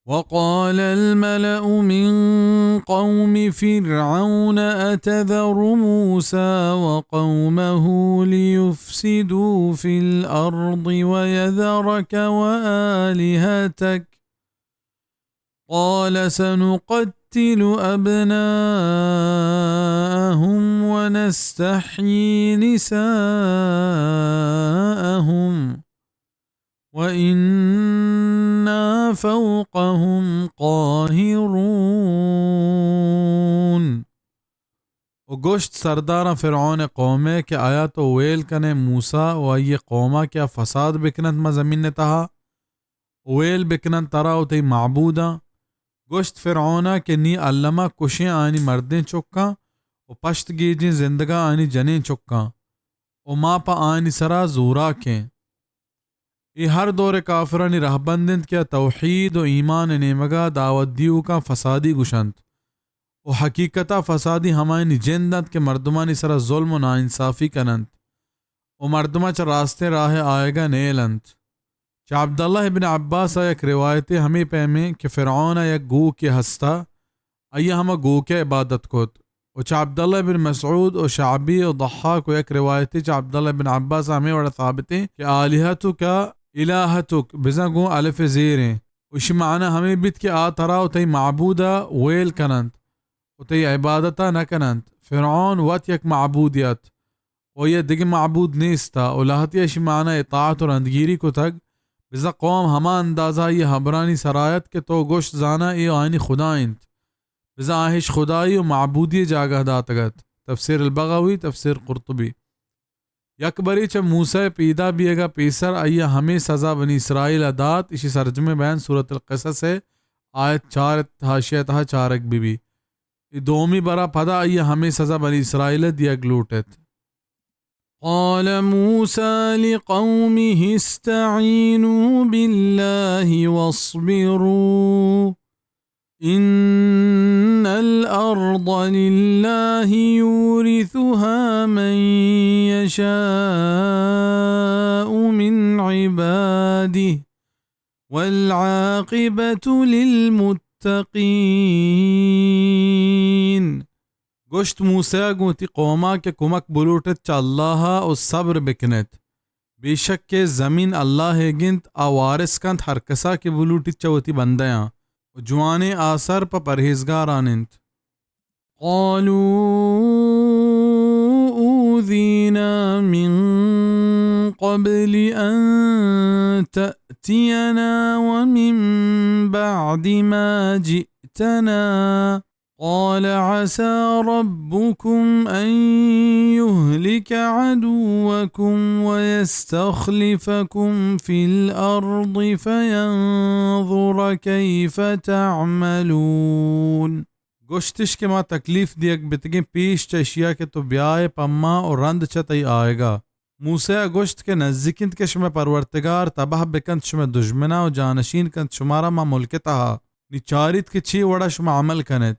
وقال الملأ من قوم فرعون أتذر موسى وقومه ليفسدوا في الأرض ويذرك وآلهتك قال سنقتل أبناءهم ونستحيي نساءهم وإنا فوقهم قاهرون۔ و گوشت سرداراں فرعون ءِ قوم ءَ کہ آیا تو ویل کن ئے موسی و آئی ءِ قوم ءَ کہ آ فساد بکن انت ماں زمین ءِ تہا، و ویل بکن انت ترا و تئی معبوداں۔ گوشت فرعون ءَ کہ نی الم ءَ کشیں آیانی مردیں چکاں و پشت گیجیں زندگاں آیانی جنیں چکاں و ما پہ آیانی سرا زوراکیں۔ اے ہر دور ءِ کافرانی رہبند انت کہ آ توحید و ایمان ءِ نیمگ ءَ دعوت دیوکاں فسادی گوش انت و حقیقت ءَ فسادی ہمایانی جند انت کہ مردمانی سرا ظلم و ناانصافی کن انت و مردماں چہ راستیں راہ ءِ آیگ ءَ نیل انت۔ چہ عبداللہ ابن عباس ءَ یک روایتے ہمے پیمیں کہ فرعون ءَ یک گوکے ہست ءَ، آئی ءَ ہما گوک ءِ عبادت کت۔ و چہ عبداللہ ابن مسعود و شعبی و ضحاک و یک روایتے چہ عبداللہ ابن عباس ءَ ہمے وڑ ءَ ثابتیں کہ آلہتک الہتک، بزاں گوں الف زیریں۔ و اشی معنی ہمے بیت کہ آ ترا و تئی معبود ءَ ویل کن انت و تئی عبادت ءَ نہ کن انت۔ فرعون وت یک معبودے ات و آئی ءَ دگہ معبود نیست ءَ، و لہتے ءَ اشی معنی اطاعت و رندگیری کتگ، بزاں قوم ہما اندازہ آئی ءِ ہبرانی سرا ات کہ تو گوشت زاناں اے آیانی خدا انت، بزاں آ اش خدائی و معبودی ءِ جاگہ داتگ ات۔ تفسیر البغوی، تفسیر قرطبی۔ یک برے چہ موسی ءِ پیدا بیگ ءَ پیسر آئی ءَ ہمے سزا بنی اسرائیل ءَ دات، اشی سرجمیں بیان سورۃ القصص ءِ آیت چار ءِ حاشیہ ءِ تہا چارگ بہ بی۔ اے دومی برا پدا آئی ءَ ہمے سزا بنی اسرائیل ءَ دیگ لوٹ ایت۔ قال موسى لقومه استعينوا بالله واصبروا إن الأرض لله يورثها من يشاء من عباده والعاقبة للمتقين۔ گوشت موسی ءَ گوں وتی قوم ءَ کہ کمک بلوٹ ایت چہ اللہ ءَ و صبر بکن ایت۔ بے شک کہ زمین اللہ ءِ گنت، آ وارث کنت ہر کس ءَ کہ بلوٹیت چہ وتی بندیاں، و جوانیں آسر پہ پرہیزگاران انت۔ قالوا أوذينا من قبل أن تأتينا ومن بعد ما جئتنا قال عسى ربكم أن يهلك عدوكم ويستخلفكم في الأرض فينظر كيف تعملون۔ گوشتش کہ ما تکلیف دیگ بتگیں پیش چہ اشیا کہ تو بیائے پما و رند چہ تئی آیگا۔ موسی ءَ گوشت کہ نزیک انت کہ شمئے پرورتگار تباہ بکنت شمئے دژمناں و جانشین کنت شمارا ماں ملک ءِ تہا۔ نی چاریت کہ چے وڑا شما عمل کنیت۔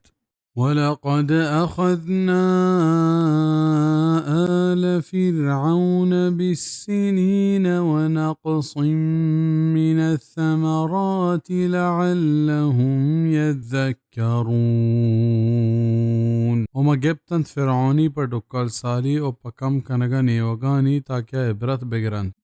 ولقد أخذنا آل فرعون بالسنين ونقص من الثمرات لعلهم يذكرون۔ و ما گپت انت فرعونی پہ ڈکال سالی و پہ کم کنگا نیوگانی تاکہ عبرت بگرنت۔